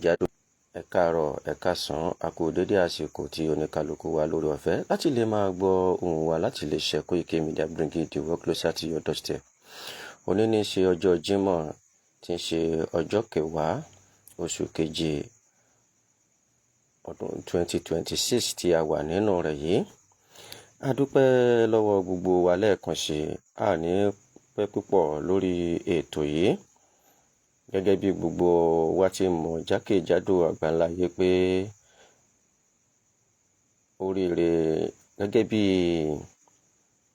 Jákèjádò, ẹ káàárọ̀, ẹ káàsán, a kú dédé àsìkò tí oníkálukú wa lórí ọ̀fẹ́ láti lè máa gbọ́ ohùn wa láti lè ṣe Koiki Media, bringing the world closer to your doorstep. Òní ní í ṣe ọjọ́ Jímọ̀, tí ń ṣe ọjọ́ 10 oṣù keje ọdún 2026 tí a wà nínú rẹ̀ yìí. A dúpẹ́ lọ́wọ́ gbogbo wa lẹ́ẹ̀kan sí. A ní pẹ́ púpọ̀ lórí ètò yìí. Gẹ́gẹ́ bí gbogbo wa ti mọ̀ jákèjádò àgbáńláyé pé oríire, gẹ́gẹ́ bí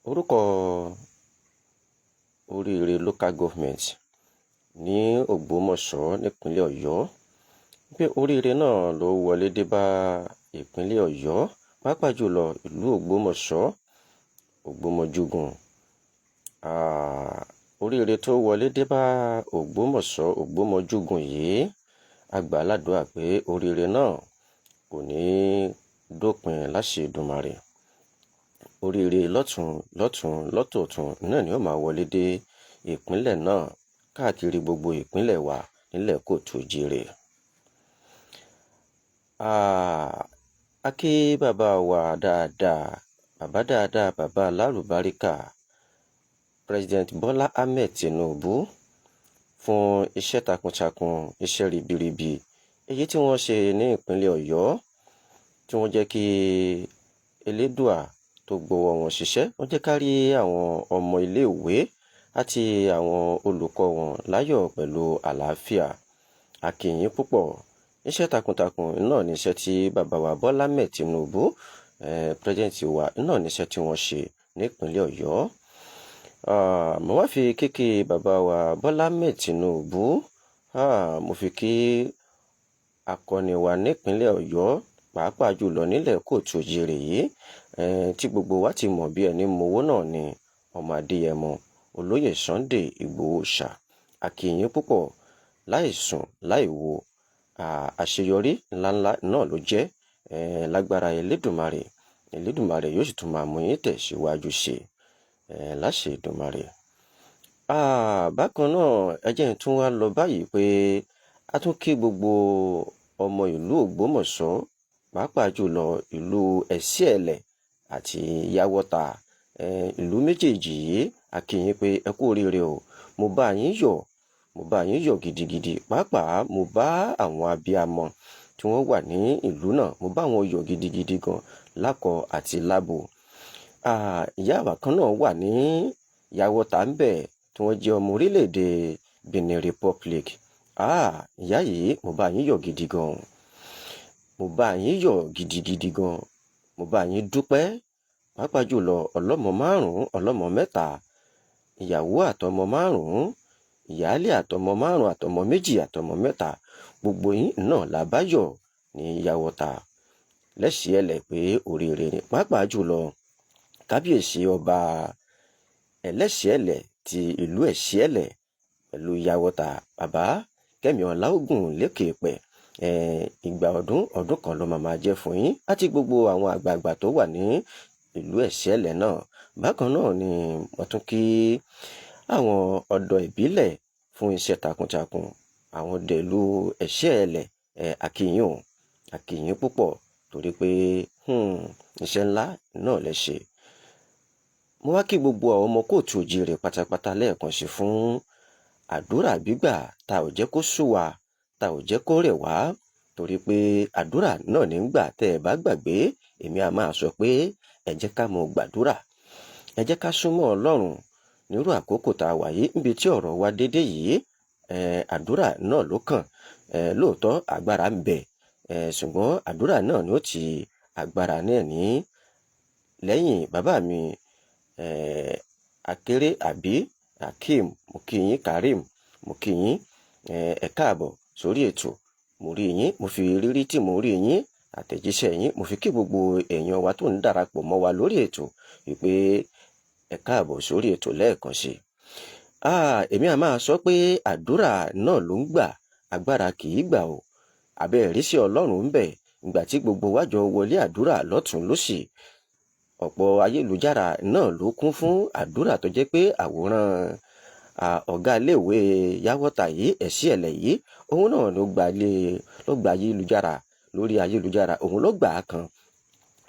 orúkọ Oríire Local Government ní Ògbómọ̀ṣọ́ nípínlẹ̀ Ọ̀yọ́, pé oríire náà ló wọlé dé bá ìpínlẹ̀ Ọ̀yọ́, pàápàá jùlọ ìlú Ògbómọ̀ṣọ́, Ògbómọjúgun. Oríire tó wọlé dé bá Ògbómọ̀ṣọ́, Ògbómọjúgun yìí, a gbà ládùúà pé oríire náà kò ní dópin láṣẹ Èdùmàrè. Oríire lọ́tún lọ́tún lọ́tọ̀ọ̀tún náà ni ó máa wọlé dé ìpínlẹ̀ náà káàkiri gbogbo ìpínlẹ̀ wa nílẹ̀ káàárọ̀ oòjíire. A kí bàbá wa dáadáa, bàbá dáadáa, bàbá alálùbáríkà, President Bola Ahmed Tinubu, fún iṣẹ́ takuntakun, iṣẹ́ ribiribi èyí tí wọ́n ṣe ní ìpínlẹ̀ Ọ̀yọ́, tí wọ́n jẹ́ kí Elédùà tó gbọ́wọ́ wọn ṣiṣẹ́. Wọ́n jẹ́ ká rí àwọn ọmọ iléèwé àti àwọn olùkọ́ wọn láyọ̀ pẹ̀lú àlàáfíà. A kí yín púpọ̀. Iṣẹ́ takuntakun náà ní iṣẹ́ tí bàbá wa Bọ́lá Ahmed Tinubu, president wa náà, ní iṣẹ́ tí wọ́n ṣe nípínlẹ̀ Ọ̀yọ́. Mo wá fi kíkí bàbá wa Bọ́lá Ahmed Tinubu, mo fi kí akọni wa nípínlẹ̀ Ọ̀yọ́, pàápàá jùlọ nílẹ̀ káàárọ̀ oòjíire yìí, tí gbogbo wa ti mọ̀ bí ẹni mowó náà ni ọmọ Adéyẹmọ, Olóyè Sunday Ìgbòho ṣá. A kí yín púpọ̀. Láì sùn láì wo, àṣeyọrí ńláńlá náà ló jẹ́. Lágbára Elédùmarè, Elédùmarè yóò sì tún máa mú yín tẹ̀síwájú ṣe láṣẹ Èdùmàrè. Bákan náà, ẹ jẹ́ n tún wá lọ báyìí pé a tún kí gbogbo ọmọ ìlú Ògbómọ̀ṣọ́, pàápàá jùlọ ìlú Ẹ̀sìẹ̀lẹ̀ àti Yàwọ́ta, ìlú méjèèjì yìí. A kí yín pé ẹ kú oríire o. Mo bá yín yọ̀, mo bá yín yọ̀ gidigidi. Pàápàá mo bá àwọn abiyamọ tí wọ́n wà ní ìlú náà, mo bá wọn yọ̀ gidigidi gan lákọ àti lábo. Ìyá àwà kan náà wà ní Yàwọ́ta ń bẹ̀ tí wọ́n jẹ́ ọmọ orílẹ̀-èdè Benin Republic. Ìyá yìí, mo bá yín yọ̀ gidi gan, mo bá yín yọ̀ gidigidi gan, mo bá yín dúpẹ́. Pàápàá jùlọ ọlọ́mọ márùn-ún, ọlọ́mọ mẹ́ta, ìyàwó àtọmọ márùn-ún, ìyáálé àtọmọ márùn-ún, àtọmọ méjì, àtọmọ mẹ́ta, gbogbo yín náà la bá yọ̀ ní Yàwọ́ta lẹ́sìẹ̀lẹ̀ pé oríire ni. Pàápàá jùlọ kábíyèsí ọba Ẹlẹ́sìẹ̀lẹ̀ ti ìlú Ẹ̀sìẹ̀lẹ̀ pẹ̀lú Yàwọ́ta, bàbá Kẹ́mi Ọláògùn lékè pẹ̀, ìgbà ọdún ọdún kan ló máa jẹ́ fún yín àti gbogbo àwọn àgbààgbà tó wà ní ìlú Ẹ̀sìẹ̀lẹ̀ náà. Bákan náà ni wọ́n tún kí àwọn ọ̀dọ́ ìbílẹ̀ fún iṣẹ́ takuntakun. Àwọn ọdẹ ìlú Ẹ̀sìẹ̀lẹ̀, a kí yín o, a kí yín púpọ̀ torí pé iṣẹ́ ńlá náà lẹ ṣe. Mo wá kí gbogbo àwọn ọmọ káàárọ̀ oòjíire pátápátá lẹ́ẹ̀kan sí fún àdúrà gbígbà tá ò jẹ́ kó sú wa, tá ò jẹ́ kó rẹ̀ wá, torí pé àdúrà náà ní gbà. Tẹ́ ẹ bá gbàgbé, èmi a máa sọ pé ẹ jẹ́ ká mọ gbàdúrà, ẹ jẹ́ ká súnmọ́ Ọlọ́run nírú àkókò tá a wà yìí, níbi tí ọ̀rọ̀ wa dédé yìí. Àdúrà náà ló kàn. Lóòótọ́ agbára ń bẹ, ṣùgbọ́n àdúrà náà ni ó ti agbára náà ní lẹ́yìn. Bàbá mi Akéré àbí Akeem, mo kí yín. Karim, mo kí yín, ẹ káàbọ̀ sórí ètò. Mo rí yín, mo fi rírí tí mo rí yín, àtẹ̀jíṣẹ́ yín, mo fi kí gbogbo èèyàn wa tó ń darapọ̀ mọ́ wa lórí ètò wípé ẹ káàbọ̀ sórí ètò lẹ́ẹ̀kan sí i. Èmi à máa sọ pé àdúrà náà ló ń gbà, agbára kì í gbà o. Àbẹ́ ìrísí Ọlọ́run ń bẹ. Ìgbà tí gbogbo wa jọ wọlé àdúrà lọ́tún lósì, ọ̀pọ̀ ayélujára náà ló kún fún àdúrà tó jẹ́ pé àwòrán Ọ̀gá iléèwé Yàwọ́ta yìí, ẹ̀sí ẹ̀lẹ̀ yìí, òun náà ló gba ilé, ló gba ayélujára, lórí ayélujára òun ló gbà á kan,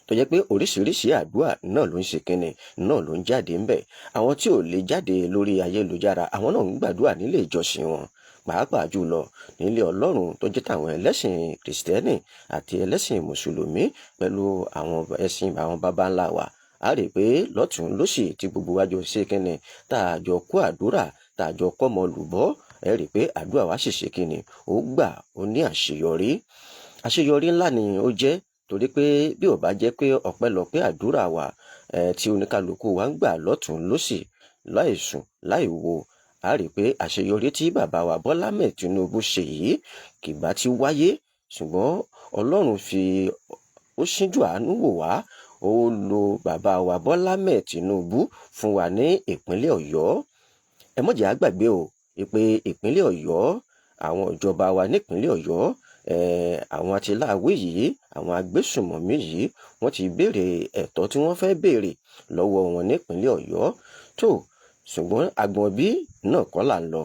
tó jẹ́ pé oríṣiríṣi àdúrà náà ló ń ṣe kínni náà ló ń jáde ńbẹ̀. Àwọn tí ò lè jáde lórí ayélujára, àwọn náà ń gbàdúrà nílé ìjọsìn wọn, pàápàá jùlọ nílé Ọlọ́run tó jẹ́ tàwọn ẹlẹ́sìn Kìrìsìtẹ́nì àti ẹlẹ́sìn Mùsùlùmí pẹ̀lú àwọn ẹ̀sìn àwọn baba ńlá wa. A rí i pé lọ́tùn lósì tí gbogbo wa jọ ṣe kínni, tá a jọ kó àdúrà, tá a jọ kọ́mọ lùbọ́, ẹ rí i pé àdúrà wa sì ṣe kínni, ó gbà, ó ní àṣeyọrí. Àṣeyọrí ńlá ni ó jẹ́, torí pé bí ò bá jẹ́ pé ọpẹ́lọpẹ́ àdúrà wa tí oníkálukú wa ń gbà lọ́tùn lósì, láì sùn láì wo, a rí i pé àṣeyọrí tí bàbá wa Bọ́lá Ahmed Tinubu ṣe yìí kì bá ti wáyé. Ṣùgbọ́n Ọlọ́run fi ó ṣíjú àánú wò wá, ó lo bàbá wa Bọ́lá Ahmed Tinubu fún wa ní ìpínlẹ̀ Ọ̀yọ́. Ẹ má jẹ́ á gbàgbé o pé ìpínlẹ̀ Ọ̀yọ́, àwọn ìjọba wa nípínlẹ̀ Ọ̀yọ́, àwọn atiláwí yìí, àwọn agbésùnmọ̀mí yìí, wọ́n ti béèrè ẹ̀tọ́ tí wọ́n fẹ́ béèrè lọ́wọ́ wọn nípínlẹ̀ Ọ̀yọ́ tó. Ṣùgbọ́n agbọ̀n bí náà kọ́ là ń lọ,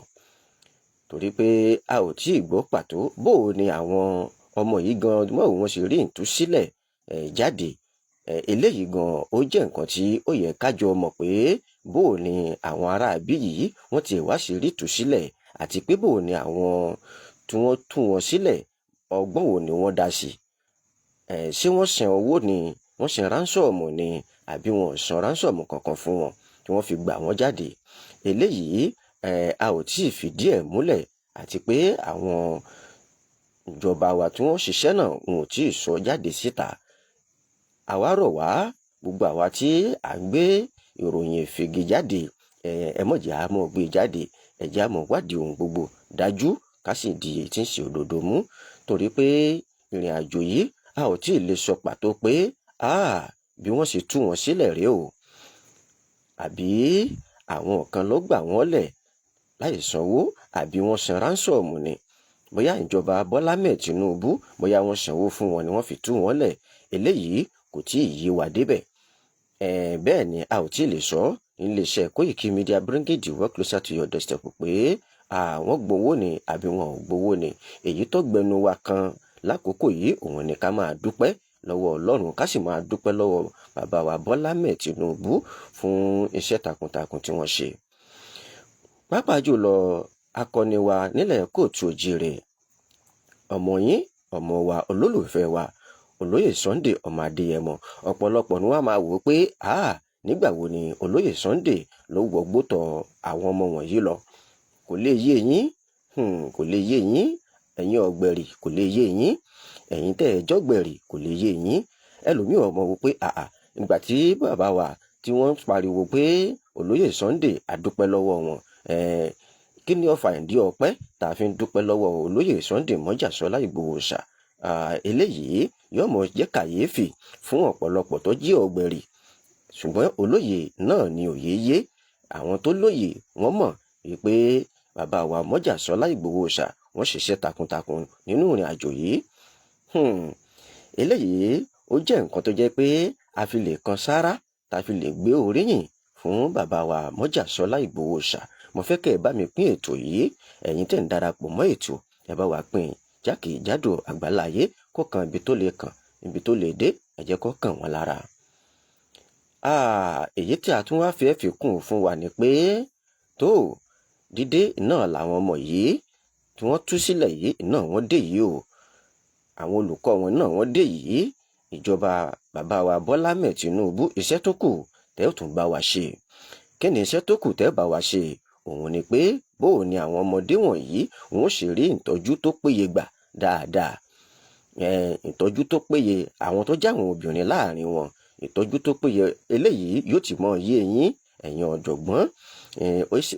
torí pé a ò tí ì gbọ́ pàtó bó o ní àwọn ọmọ yìí gan mọ́ wọn ṣe rí ìtúsílẹ̀ jáde. Eléyìí gan ó jẹ́ nǹkan tí ó yẹ kájọ mọ̀ pé bó o ní àwọn ará ibí yìí wọ́n ti wá ṣe rí ìtúsílẹ̀, àti pé bó o ní àwọn tí wọ́n tú wọn sílẹ̀, ọgbọ́n wo ni wọ́n dá sí? Ṣé wọ́n san owó ni, wọ́n san ransom ni, àbí wọn ò san ransom kankan fún wọn tí wọ́n fi gbà wọ́n jáde? Eléyìí a ò tí ì fìdí ẹ̀ múlẹ̀, àti pé àwọn ìjọba wa tí wọ́n ṣiṣẹ́ náà wọn ò tí ì sọ jáde síta. Àwa rọ̀ wá, gbogbo àwa tí à ń gbé ìròyìn ìfege jáde, ẹ má jẹ́ á mọ́ gbé jáde. Ẹ jẹ́ á mọ́ wádìí ohun gbogbo dájú, ká sì di èyí tí ń ṣe òdodo mú, torí pé ìrìn àjò yìí a ò tí ì lè sọ pàtó pé bí wọ́n ṣe tú wọn sílẹ̀ rèé o, àbí àwọn kan ló gbà wọ́n lẹ̀ láì sanwó, àbí wọ́n san ransom ni, bóyá ìjọba Bọ́lá Ahmed Tinubu, bóyá wọ́n sanwó fún wọn ni wọ́n fi tú wọn lẹ̀. Eléyìí kò tí ì yé wa débẹ̀. Bẹ́ẹ̀ ni a ò tí ì lè sọ níléeṣẹ́ Koiki Media, bringing the work closer to your doorstep, pé àwọn gbowó ni àbí wọn ò gbowó ni. Èyí tó gbẹnu wa kan lákòókò yìí, òun ni ká máa dúpẹ́ lọ́wọ́ Ọlọ́run, ká sì máa dúpẹ́ lọ́wọ́ bàbá wa Bọ́lá Ahmed Tinubu fún iṣẹ́ takuntakun tí wọ́n ṣe, pàápàá jùlọ akọni wa nílẹ̀ kóòtù òjìrè, ọmọ yín, ọmọ wa, olólùfẹ́ wa, Olóyè Sunday ọmọ Adéyẹmọ. Ọ̀pọ̀lọpọ̀ ni wọ́n máa wò ó pé nígbà wo ni Olóyè Sunday ló wọgbó tọ̀ àwọn ọmọ wọ̀nyí lọ? Kò lè yé yín, kò lè yé yín, ẹ̀yin ọ̀gbẹ̀rì, kò lè yé yín, ẹ̀yin tẹ́ ẹ jọ́gbẹ̀rì, kò lè yé yín. Ẹlòmíì ọmọ wò pé ìgbà tí bàbá wa tí wọ́n pariwo pé Olóyè Sunday, àdúpẹ́ lọ́wọ́ wọn, kí ni ọfà ìdí ọpẹ́ tá a fi ń dúpẹ́ lọ́wọ́ Olóyè Sunday Mọ́jàsọ́lá Ìgbòho ṣá? Eléyìí yóò mọ̀ jẹ́ kàyéfì fún ọ̀pọ̀lọpọ̀ tó jí ọ̀gbẹ̀rì, ṣùgbọ́n olóyè náà ni òye yé. Àwọn tó lóye wọ́n mọ̀ wípé bàbá wa Mọ́jàsọ́lá Ìgbòho ṣá, wọ́n ṣiṣẹ́ takuntakun nínú ìrìn àjò yìí. Eléyìí ó jẹ́ nǹkan tó jẹ́ pé a fi lè kan sáárá, tá a fi lè gbé oríyìn fún bàbá wa Mọ́jàsọ́lá Ìgbòho ṣá. Mo fẹ́ kẹ́ ẹ bá mi pín ètò yìí. Ẹ̀yin tẹ̀ ń darapọ̀ mọ́ ètò, ẹ bá wa pín jákèjádò àgbáláyé, kó kan ibi tó lè kàn, ibi tó lè dé, ẹ jẹ́ kó kàn wọ́n lára. Èyí tí a tún wá fẹ́ fi kún fún wa ni pé tó dídé náà làwọn ọmọ yìí tí wọ́n tú sílẹ̀ yìí náà wọ́n dé yìí o, àwọn olùkọ́ wọn náà wọ́n dé yìí. Ìjọba bàbá wa Bọ́lá Ahmed Tinubu, iṣẹ́ tó kù tẹ́ ò tún bá wa ṣe, kí ni iṣẹ́ tó kù tẹ́ bá wa ṣe? Òun ni pé bó o ní àwọn ọmọdé wọ̀nyí wọ́n ṣe rí ìtọ́jú tó péye gbà dáadáa, ìtọ́jú tó péye, àwọn tó jáwọn obìnrin láàrin wọn, ìtọ́jú tó péye. Eléyìí yóò ti mọ yé yín, ẹ̀yin ọ̀jọ̀gbọ́n.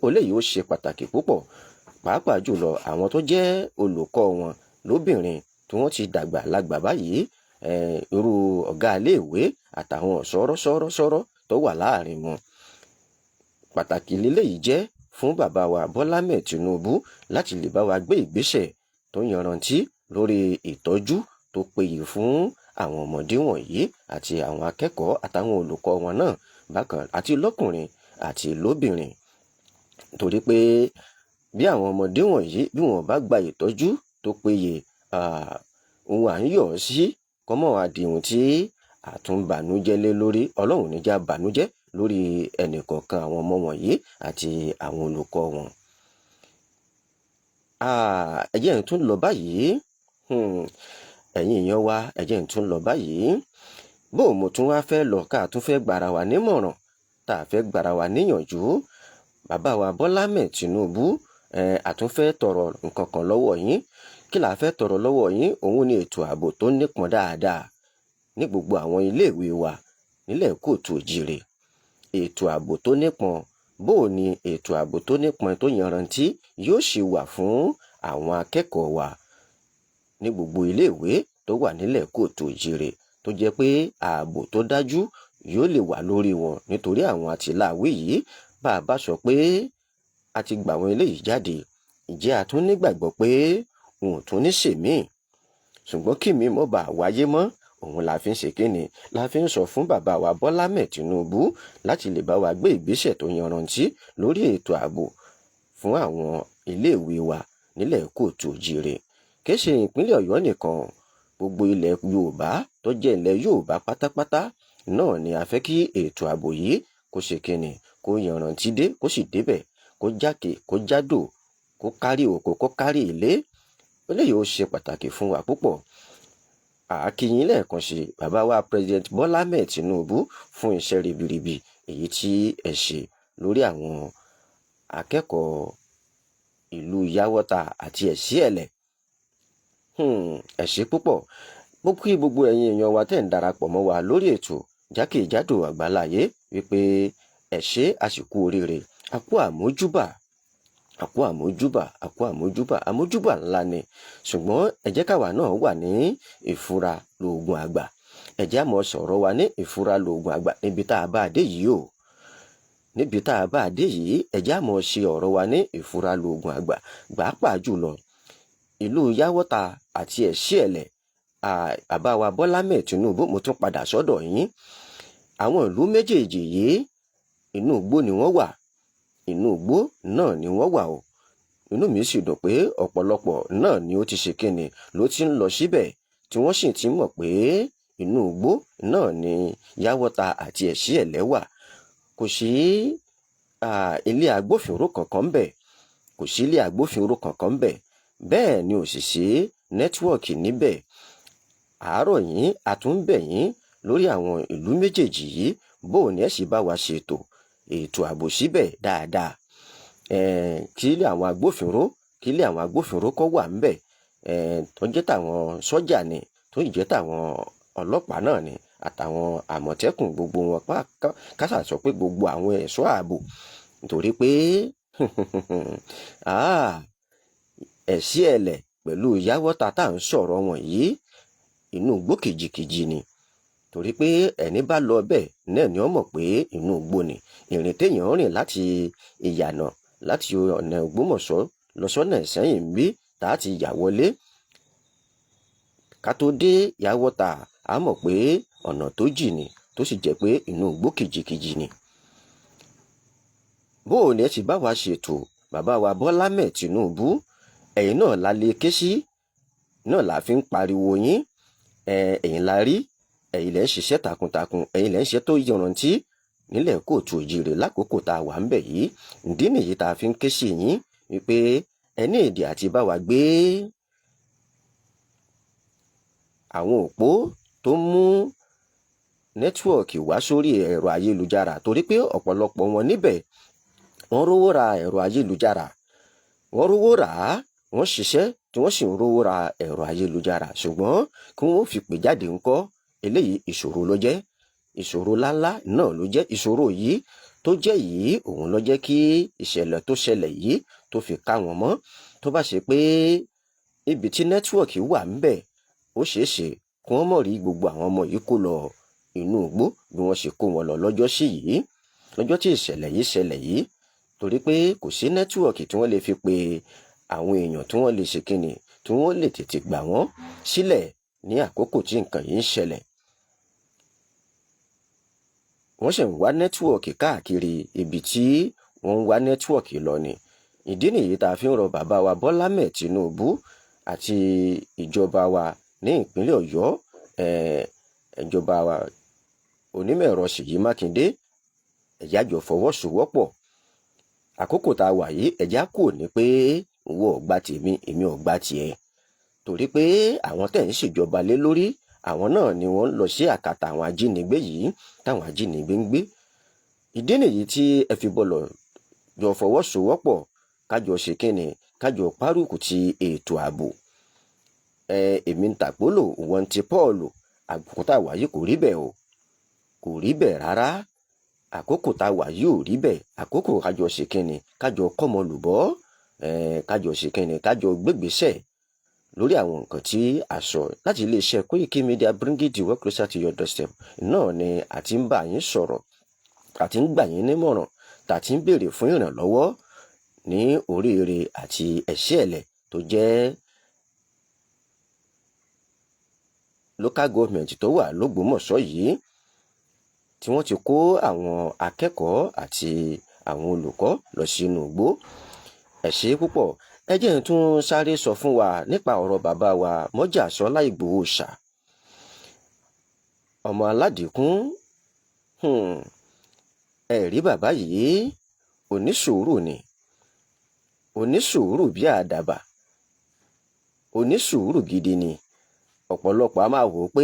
Eléyìí ó ṣe pàtàkì púpọ̀, pàápàá jùlọ àwọn tó jẹ́ olùkọ́ wọn lóbìnrin tí wọ́n ti dàgbà lágbà báyìí, irú ọ̀gá iléèwé àtàwọn sọ̀rọ̀sọ̀rọ̀sọ̀rọ̀ tó wà láàrin wọn. Pàtàkì leléyìí jẹ́ fún bàbá wa Bọ́lá Ahmed Tinubu láti lè bá wa gbé ìgbésẹ̀ tó yanrantí lórí ìtọ́jú tó péye fún àwọn ọmọdé wọ̀nyí àti àwọn akẹ́kọ̀ọ́ àtàwọn olùkọ́ wọn náà bákan, àti lọ́kùnrin àti lóbìnrin. Torí pé bí àwọn ọmọdé wọ̀nyí bí wọ́n bá gba ìtọ́jú tó péye, ohun à ń yọ̀ ọ́ sí kọ́mọ́ àdìhun tí àtúnbànújẹ́ lé lórí. Ọlọ́run ní já bànújẹ́ lórí ẹnìkọ̀ọ̀kan àwọn ọmọ wọ̀nyí àti àwọn olùkọ́ wọn. Ẹ jẹ́ n tún lọ báyìí. Ẹ̀yin èèyàn wa, ẹ jẹ́ n tún lọ báyìí. Bó mo tún wá fẹ́ lọ, ká tún fẹ́ gbàrà wá nímọ̀ràn, tá a fẹ́ gbàrà wá níyànjú. Bàbá wa Bọ́lá Ahmed Tinubu, àtúnfẹ́ tọrọ nǹkan kan lọ́wọ́ yín. Kí la fẹ́ tọrọ lọ́wọ́ yín? Òun ni ètò ààbò tó nípọn dáadáa ní gbogbo àwọn iléèwé wa nílẹ̀ kóòtù òjìrè. Ètò ààbò tó nípọn, bó o ní ètò ààbò tó nípọn tó yanrantí yóò ṣe wà fún àwọn akẹ́kọ̀ọ́ wa ní gbogbo iléèwé tó wà nílẹ̀ kóòtù òjìrè, tó jẹ́ pé ààbò tó dájú yóò lè wà lórí wọn, nítorí àwọn àtìláàwí yìí, bá a bá sọ pé a ti gbà àwọn eléyìí jáde, ǹjẹ́ a tún nígbàgbọ́ pé wọn ò tún ní ṣèmíì? Ṣùgbọ́n kí mi mọ́ bá wáyé mọ́, òun la fi ń ṣe kíni, la fi ń sọ fún bàbá wa Bọ́lá Ahmed Tinubu láti lè bá wa gbé ìgbésẹ̀ tó yanrantí lórí ètò ààbò fún àwọn iléèwé wa nílẹ̀ kóòtù òjìrè. Kì í ṣe ìpínlẹ̀ Ọ̀yọ́ nìkan, gbogbo ilẹ̀ Yorùbá tó jẹ́ ilẹ̀ Yorùbá pátápátá náà ni a fẹ́ kí ètò ààbò yìí kó ṣe kíni, kó yanrantí dé, kó sì débẹ̀, kó jákè kó jádò, kó kárí oko, kó kárí ilé. Eléyìí ó ṣe pàtàkì fún wa púpọ̀. Àákíyín lẹ́ẹ̀kan sí, bàbá wa President Bọ́lá Ahmed Tinubu, fún iṣẹ́ ribiribi èyí tí ẹ ṣe lórí àwọn akẹ́kọ̀ọ́ ìlú Yáwọ́ta àti Ẹ̀síẹ̀lẹ̀. Ẹ ṣé púpọ̀. Mo kí gbogbo ẹ̀yin èèyàn wa tẹ́ ń darapọ̀ mọ́ wa lórí ètò jákèjádò àgbáláyé wípé ẹ ṣé, àsìkò oríire, a kú àmójúbà, a kú àmójúbà, a kú àmójúbà, àmójúbà ńlá ni. Ṣùgbọ́n ẹ jẹ́ káwa náà wà ní ìfura lóògùn àgbà. Ẹ jẹ́ á mọ̀ sọ̀rọ̀ wa ní ìfura lóògùn àgbà níbi tá a bá dé yìí o. Níbi tá a bá dé yìí, ẹ jẹ́ á mọ̀ ṣe ọ̀rọ̀ wa ní ìfura lóògùn àgbà, pàápàá jùlọ ìlú Yáwọ́ta àti Ẹ̀síẹ̀lẹ̀. Bàbá wa Bọ́lá Ahmed Tinubu, mo tún padà sọ́dọ̀ yín. Àwọn ìlú méjèèjì yìí, inú igbó ni wọ́n wà, inú igbó náà ni wọ́n wà o. Inú mi sì dùn pé ọ̀pọ̀lọpọ̀ náà ni ó ti ṣe kíni, ló ti ń lọ síbẹ̀, tí wọ́n sì ti mọ̀ pé inú igbó náà ni Yáwọ́ta àti Ẹ̀síẹ̀lẹ̀ wà. Kò sí ilé agbófinró kankan ńbẹ̀, kò sí ilé agbófinró kankan ńbẹ̀, bẹ́ẹ̀ ni ò sì sí network níbẹ̀. Àárọ̀ yín, àtúnbẹ̀ yín lórí àwọn ìlú méjèèjì yìí, bó o ní ẹ sì bá wa ṣètò ètò ààbò síbẹ̀ dáadáa, kí ilé àwọn agbófinró, kí ilé àwọn agbófinró kó wà ńbẹ̀, tó jẹ́ tàwọn sọ́jà ni, tó sì jẹ́ tàwọn ọlọ́pàá náà ni, àtàwọn àmọ̀tẹ́kùn, gbogbo wọn, kásà sọ pé gbogbo àwọn ẹ̀ṣọ́ ààbò, nítorí pé Ẹ̀síẹ̀lẹ̀ pẹ̀lú Yáwọ́ta tá à ń sọ̀rọ̀ wọn yìí, inú igbó kìjikìji ni, torí pé ẹni bá lọ bẹ́ẹ̀ náà ni ó mọ̀ pé inú igbó ni. Ìrìn téèyàn rìn láti ìyànà, láti ọ̀nà Ògbómọ̀ṣọ́ lọ sọ́nà Ìsẹ́yìn bí tá a ti yà wọlé ká tó dé Yáwọ́ta, a mọ̀ pé ọ̀nà tó jì ni, tó sì jẹ́ pé inú igbó kìjikìji ni. Bó o ní ẹ sì bá wa ṣètò, bàbá wa Bọ́lá Ahmed Tinubu, ẹ̀yin náà la lè ké sí, náà la fi ń pariwo yín. Ẹ̀yin la rí, ẹ̀yin lẹ́ ń ṣiṣẹ́ takuntakun, ẹ̀yin lẹ́ ń ṣe tó yọrantí nílẹ̀ kóòtù òjìrè lákòókò tá a wà ń bẹ̀ yìí. Ìdí nìyí tá a fi ń ké sí yín wípé ẹ ní èdè àti bá wa gbé àwọn òpó tó mú network wá sórí ẹ̀rọ ayélujára, torí pé ọ̀pọ̀lọpọ̀ wọn níbẹ̀, wọ́n rówó ra ẹ̀rọ ayélujára, wọ́n rówó rà á, wọ́n ṣiṣẹ́ tí wọ́n sì ń rówó ra ẹ̀rọ ayélujára, ṣùgbọ́n kí wọ́n fi pè jáde ńkọ́? Eléyìí ìṣòro ló jẹ́, ìṣòro láńlá náà ló jẹ́. Ìṣòro yìí tó jẹ́ yìí, òun ló jẹ́ kí ìṣẹ̀lẹ̀ tó ṣẹlẹ̀ yìí tó fi ká wọn mọ́. Tó bá ṣe pé ibi tí network wà ńbẹ̀, ó ṣeé ṣe kí wọ́n mọ̀ rí gbogbo àwọn ọmọ yìí kó lọ inú igbó bí wọ́n ṣe kó wọn lọ lọ́jọ́ sí yìí, lọ́jọ́ tí ìṣẹ̀lẹ̀ yìí ṣẹlẹ̀ yìí, torí pé kò sí network tí wọ́n lè fi pe àwọn èèyàn, tí wọ́n lè ṣe kíni, tí wọ́n lè tètè gbà wọ́n sílẹ̀ ní àkókò tí nǹkan yìí ń ṣẹlẹ̀. Wọ́n sì ń wá network káàkiri ibi tí Wọ́n ń wá network lọ ni. Ìdí nìyí tá a fi ń rọ bàbá wa Bọ́lá Ahmed Tinubu àti ìjọba wa ní ìpínlẹ̀ Ọ̀yọ́, ìjọba wa onímọ̀ ẹ̀rọ Ṣèyí Mákindé, ẹ jẹ́ á jọ fọwọ́sowọ́pọ̀. Àkókò tá a wà yìí, ẹ jẹ́ á kò ní pé ìwọ ò gba tèmi, èmi ò gba tiẹ̀, torí pé àwọn tẹ̀ ń ṣèjọba lé lórí, àwọn náà ni wọ́n ń lọ sí àkàtà àwọn ajínigbé yìí táwọn ajínigbé ń gbé. Ìdí nìyí tí ẹ fi bọ̀lọ̀ jọ fọwọ́sowọ́pọ̀, kájọ ṣe kínni, kájọ párùkù ti ètò ààbò. Ẹ èmi ń tàpólò, wọn ti Pọ́ọ̀lù. Àkókò tá a wà yìí kò rí bẹ́ẹ̀ o, kò rí bẹ́ẹ̀ rárá. Àkókò tá a wà yìí ò rí bẹ́ẹ̀. Àkókò kájọ ṣe kínni, kájọ kọ́mọ lùbọ́, kájọ ṣe kínni, kájọ gbégbèsè lórí àwọn nǹkan tí a sọ. Láti iléeṣẹ́ Koiki Media, bringing the work closer to your doorstep náà ni àti ń bá yín sọ̀rọ̀, àti ń gbà yín nímọ̀ràn, tàti ń béèrè fún ìrànlọ́wọ́ ní oríire àti ẹ̀ṣẹ́ ẹ̀lẹ̀ tó jẹ́ local government tó wà lÓgbómọ̀ṣọ́ yìí, tí wọ́n ti kó àwọn akẹ́kọ̀ọ́ àti àwọn olùkọ́ lọ sínú igbó. Ẹ ṣé púpọ̀. Ẹ jẹ́ n tún sáré sọ fún wa nípa ọ̀rọ̀ bàbá wa Mọ́jàsọ́lá Ìgbòho ṣà, ọmọ aládìkún. Ẹ rí bàbá yìí, onísùúrù ni, onísùúrù bí àdàbà, onísùúrù gidi ni. Ọ̀pọ̀lọpọ̀ a máa wò ó pé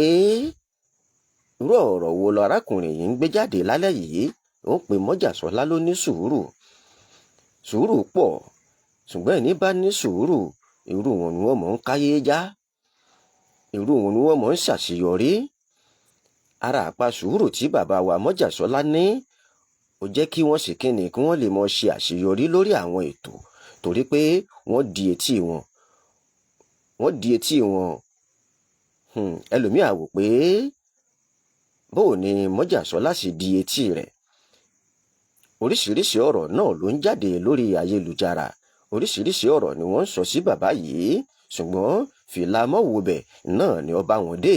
irú ọ̀rọ̀ wo lọ́rákùnrin yìí ń gbé jáde lálẹ́ yìí. Ó ń pe Mọ́jàsọ́lá ló ní sùúrù. Sùúrù pọ̀, ṣùgbọ́n ẹni bá ní sùúrù, irú wọn ni wọ́n mọ̀ ń káyé já, irú wọn ni wọ́n mọ̀ ń ṣàṣeyọrí. Ara àpá sùúrù tí bàbá wa Mọ́jàsọ́lá ní, ó jẹ́ kí wọ́n sì kíni, kí wọ́n lè mọ ṣe àṣeyọrí lórí àwọn ètò, torí pé wọ́n di etí wọn, wọ́n di etí wọn. Ẹlòmíà wò pé bóò ni Mọ́jàsọ́lá sì di etí rẹ̀. Oríṣiríṣi ọ̀rọ̀ náà ló ń jáde lórí ayélujára, oríṣiríṣi ọ̀rọ̀ ni wọ́n ń sọ sí bàbá yìí, ṣùgbọ́n fìlà mọ́wòbẹ̀ náà ni ó bá wọn dé,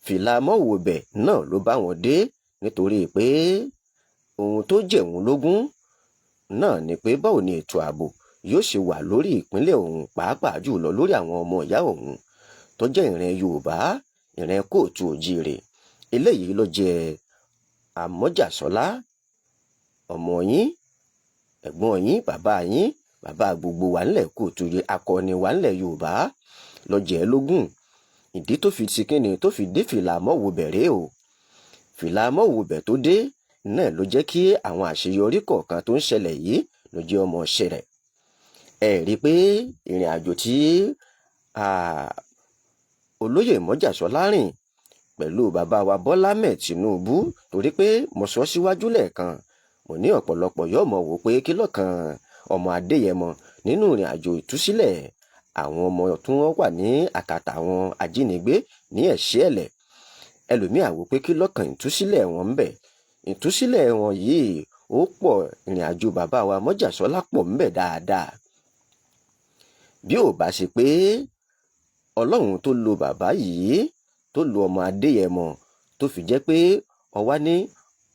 fìlà mọ́wòbẹ̀ náà ló bá wọn dé, nítorí pé ohun tó jẹ̀wọ́n lógún náà ni pé báwo ni ètò ààbò yóò ṣe wà lórí ìpínlẹ̀ òun, pàápàá jùlọ lórí àwọn ọmọ ìyá òun tó jẹ́ ìran Yorùbá, ìran kóòtù òjíire. Eléyìí ló jẹ́ Àmọ́jàsọ́lá, ọmọ yín, ẹ̀gbọ́n yín, bàbá yín, bàbá gbogbo wa ńlẹ̀ kóòtù, akọni wa ńlẹ̀ Yorùbá, ló jẹ́ lógún. Ìdí tó fi ti kíni tó fi dé fìlà mọ́wòbẹ̀ rèé o. Fìlà mọ́wòbẹ̀ tó dé náà ló jẹ́ kí àwọn àṣeyọrí kọ̀ọ̀kan tó ń ṣẹlẹ̀ yìí ló jẹ́ ọmọ ṣẹlẹ̀. Ẹ rí i pé ìrìn àjò tí olóyè Mọ́jàsọ́lá rìn pẹ̀lú bàbá wa Bọ́lá Ahmed Tinubu, torí pé mo sọ síwájú lẹ́ẹ̀kan, mo ní ọ̀pọ̀lọpọ̀ yóò mọ̀ wò pé kí lọ́kàn ọmọ Adéyẹmọ nínú ìrìn àjò ìtúsílẹ̀ àwọn ọmọ tí wọ́n wà ní àkàtà àwọn ajínigbé ní ẹ̀ṣẹ́ ẹ̀lẹ̀. Ẹlòmíà wò pé kí lọ́kàn ìtúsílẹ̀ wọn ń bẹ. Ìtúsílẹ̀ wọn yìí ó pọ̀, ìrìn àjò bàbá wa Mọ́jàsọ́lá pọ̀ ń bẹ dáadáa. Bí ò bá ṣe pé Ọlọ́run tó lo bàbá yìí, tó lo ọmọ Adéyẹmọ, tó fi jẹ́ pé ọwá ní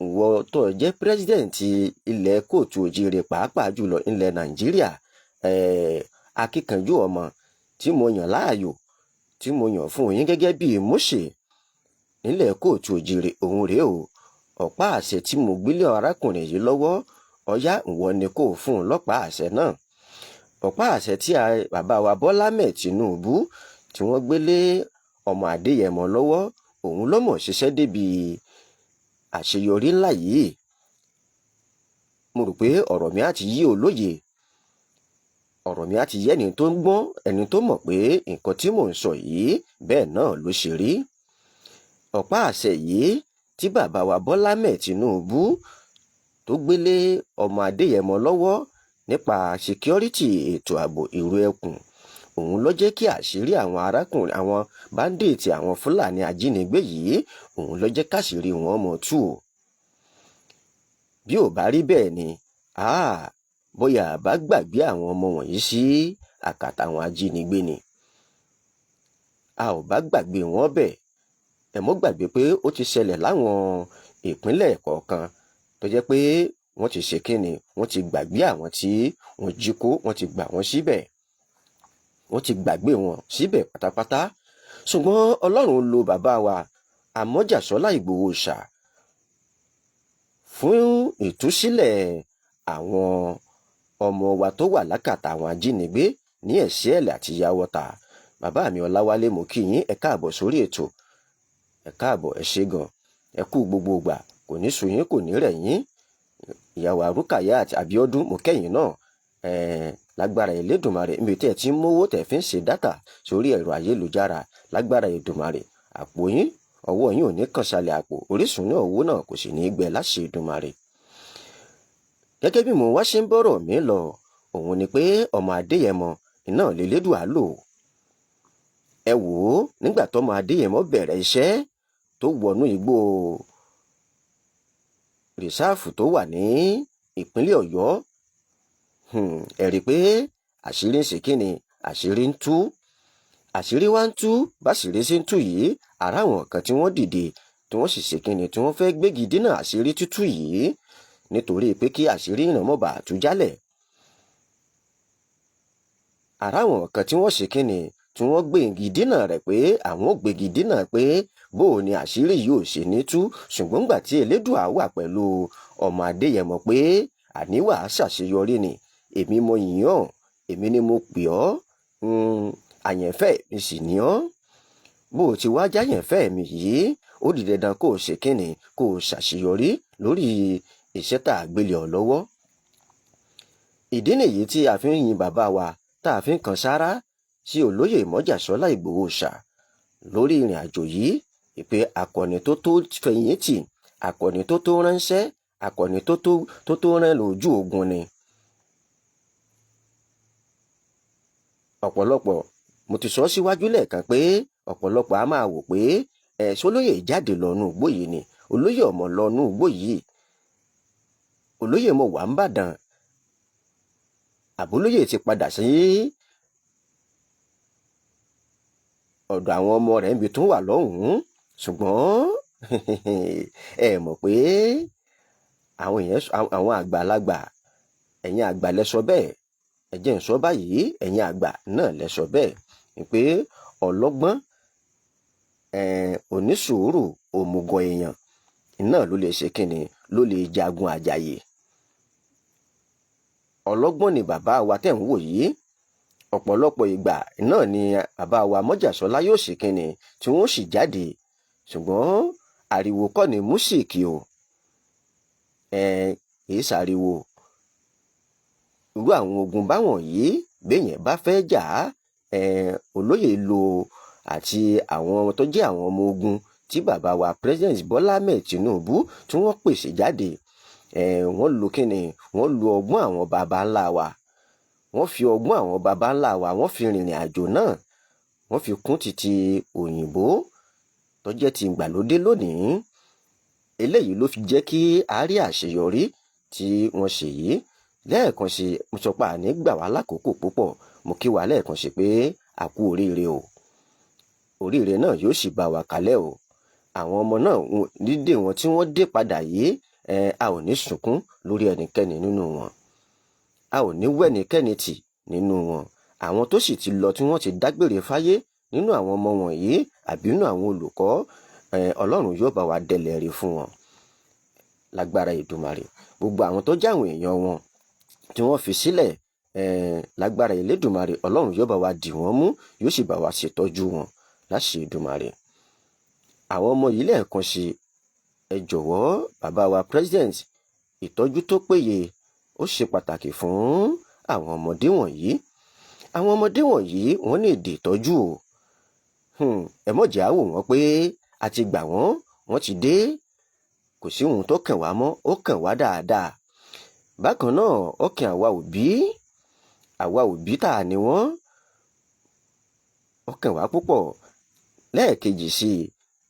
ìwọ tó jẹ́ pírẹ́sídẹ̀ǹtì ilẹ̀ kóòtù òjíire, pàápàá jùlọ ilẹ̀ Nàìjíríà, akíkanjú ọmọ tí mo yàn láàyò, tí mo yàn fún yín gẹ́gẹ́ bíi Mósè nílẹ̀ kóòtù òjíire, òun rèé o. Ọ̀pá àṣẹ tí mo gbélé arákùnrin yìí lọ́wọ́, ọ̀yá, ìwọ ni kò fún un lọ́pàá àṣẹ náà. Ọ̀pá àṣẹ tí bàbá wa Bọ́lá Ahmed Tinubu tí wọ́n gbélé ọmọ Adéyẹmọ lọ́wọ́, òun ló mọ̀ ṣiṣẹ́ débi àṣeyọrí ńlá yìí. Mo rò pé ọ̀rọ̀ mi á ti yí olóye, ọ̀rọ̀ mi á ti yé ẹni tó ń gbọ́n, ẹni tó mọ̀ pé nǹkan tí mò ń sọ yìí bẹ́ẹ̀ náà ló ṣe rí. Ọ̀pá àṣẹ yìí tí bàbá wa Bọ́lá Ahmed Tinubu tó gbélé ọmọ Adéyẹmọ lọ́wọ́ nípa security ètò ààbò ìró ẹkùn, òun ló jẹ́ kí àṣírí àwọn arákùnrin, àwọn báńdíìtì, àwọn Fúlàní ajínigbé yìí, òun ló jẹ́ káṣírí wọn mọ̀ tú o. Bí ò bá rí bẹ́ẹ̀ ni, bóyá bá gbàgbé àwọn ọmọ wọ̀nyí sí àkàtà àwọn ajínigbé ni, a ò bá gbàgbé wọn bẹ́ẹ̀. Ẹ mọ́ gbàgbé pé ó ti ṣẹlẹ̀ láwọn ìpínlẹ̀ kọ̀ọ̀kan tó jẹ́ pé Wọ́n ti ṣe kíni, wọ́n ti gbàgbé àwọn tí wọ́n jí kó, wọ́n ti gbà wọ́n síbẹ̀, wọ́n ti gbàgbé wọn síbẹ̀ pátápátá. Ṣùgbọ́n Ọlọ́run lo bàbá wa Àmọ́jàsọ́lá Ìgbòho ṣà fún ìtúsílẹ̀ àwọn ọmọ wa tó wà lákàtà àwọn ajínigbé ní Ẹ̀sìẹ̀lẹ̀ àti Yàwọ́ta. Bàbá mi Ọláwálé, mo kí yín, ẹ káàbọ̀ sórí ètò, ẹ káàbọ̀, ẹ ṣé gan, ẹ kú gbogbo ìgbà, kò ní sú yín, kò ní rẹ̀ yín. Ìyàwó Rukayat Abiodun, mo kẹ́yìn náà lágbára Elédùmarè. Níbi tí ẹ ti ń mówó tẹ̀ fi ń ṣe data sórí ẹ̀rọ ayélujára, lágbára Èdùmarè, àpò yín, ọwọ́ yín ò ní kàn sálẹ̀ àpò, orísun náà owó náà kò sì ní í gbẹ láṣẹ Èdùmarè. Gẹ́gẹ́ bí mo wá ṣe ń bọ̀rọ̀ mi lọ, òun ni pé ọmọ Adéyẹmọ iná lélẹ́dùá lò. Ẹ wò ó, nígbà tọmọ Adéyẹmọ bẹ̀rẹ̀ iṣẹ́ tó wọnú igbó reserve tó wà ní ìpínlẹ̀ Ọ̀yọ́, ẹ rí i pé àṣírí ń ṣe kíni, àṣírí ń tú, àṣírí wá ń tú. Báṣìírí ṣe ń tú yìí, ara àwọn kan tí wọ́n dìde, tí wọ́n sì ṣe kíni, tí wọ́n fẹ́ gbégi dínà àṣírí tútù yìí, nítorí pé kí àṣírí ìrànmọ́ bá tú jálẹ̀. Ara àwọn kan tí wọ́n ṣe kíni, tí wọ́n gbégi dínà rẹ̀, pé àwọn ò gbégi dínà pé bó o ní àṣírí yìí ò ṣe ní tú. Ṣùgbọ́n gbà tí Elédùà wà pẹ̀lú ọmọ Adéyẹmọ pé àníwá ṣàṣeyọrí ni, èmi mo yìn ọ́, èmi ni mo pè ọ́, àyànfẹ́ mi sì ní ọ́. Bó o ti wá jáyànfẹ́ mi yìí, ó di dandan kó o ṣe kíni, kó o ṣàṣeyọrí lórí iṣẹ́ tá a gbélé ọ lọ́wọ́. Ìdí nìyí tí a fi ń yin bàbá wa, tá a fi ń kan sáárá sí olóyè Mọ́jàsọ́lá Ìgbòho ṣà lórí ìrìn àjò yìí, ìpè akọni tó tó fẹ̀yìntì, akọni tó tó ránṣẹ́, akọni tó tó rán lójú ogun ni. Ọ̀pọ̀lọpọ̀, mo ti sọ síwájú lẹ́ẹ̀kan pé ọ̀pọ̀lọpọ̀ a máa wò pé ẹ̀ sólóyè jáde lọ́nù igbó yìí ni, olóyè ọmọ lọ́nù igbó yìí, olóyè mo wà ń bàdàn, àbólóyè ti padà sí ọ̀dọ̀ àwọn ọmọ rẹ̀ níbi tó wà lọ́hùn-ún. Ṣùgbọ́n ẹ mọ̀ pé àwọn èèyàn, àwọn àgbàlagbà, ẹ̀yin àgbà lẹ sọ bẹ́ẹ̀, ẹ jẹ́ n sọ báyìí, ẹ̀yin àgbà náà lẹ sọ bẹ́ẹ̀ pé ọlọ́gbọ́n, onísùúrù, òmùgọ̀ èèyàn náà ló lè ṣe kínni, ló lè jagun àjàyè. Ọlọ́gbọ́n ni bàbá wa tẹ̀ ń wò yìí. Ọ̀pọ̀lọpọ̀ ìgbà náà ni bàbá wa Mọ́jàsọ́lá yóò ṣe kínni, tí wọ́n sì jáde. Ṣùgbọ́n ariwo kọ́ ni músíìkì o, kì í ṣàriwo. Irú àwọn ogun báwọn yìí, béèyàn bá fẹ́ jà á, olóyè lo àti àwọn tó jẹ́ àwọn ọmọ ogun tí bàbá wa President Bọ́lá Ahmed Tinubu tí wọ́n pèsè jáde, wọ́n lo kíni, wọ́n lo ọgbọ́n àwọn baba ńlá wa, wọ́n fi ọgbọ́n àwọn baba ńlá wa, wọ́n fi rìnrìn àjò náà, wọ́n fi kún títí òyìnbó tó jẹ́ ti ìgbàlódé lónìí. Eléyìí ló fi jẹ́ kí a rí àṣeyọrí tí wọ́n ṣe yìí. Lẹ́ẹ̀kan sí, mo sọ pé àní gbà wá lákòókò púpọ̀, mo kí wa lẹ́ẹ̀kan sí pé a kú oríire o, oríire náà yóò sì bá wa kalẹ̀ o. Àwọn ọmọ náà, dídè wọn tí wọ́n dé padà yìí, a ò ní sunkún lórí ẹnikẹ́ni nínú wọn, a ò ní wẹ́nikẹ́ni tì nínú wọn. Àwọn tó sì ti lọ, tí wọ́n ti dágbére fáyé nínú àwọn ọmọ wọ̀nyí àbí nínú àwọn olùkọ́, Ọlọ́run yóò bá wa dẹlẹ̀ rí fún wọn lágbára Èdùmàrè. Gbogbo àwọn tó jáwọn èèyàn wọn tí wọ́n fi sílẹ̀, lágbára Elédùmarè, Ọlọ́run yóò bá wa dì wọ́n mú, yóò sì bá wa ṣètọ́jú wọn láṣẹ Èdùmàrè. Àwọn ọmọ yìí, lẹ́ẹ̀kan sí, ẹ jọ̀wọ́, bàbá wa president, ìtọ́jú tó péye ó ṣe pàtàkì fún àwọn ọmọdé wọ̀nyí. Àwọn ọmọdé wọ̀nyí, wọ́n ní ìdí ìtọ́jú o. Ẹ mọ̀ jẹ́ á wò wọ́n pé a ti gbà wọ́n, wọ́n ti dé, kò sí ohun tó kàn wá mọ́. Ó kàn wá dáadáa. Bákan náà, ó kàn àwa òbí, àwa òbí tà ní wọ́n, ó kàn wá púpọ̀. Lẹ́ẹ̀kejì sí i,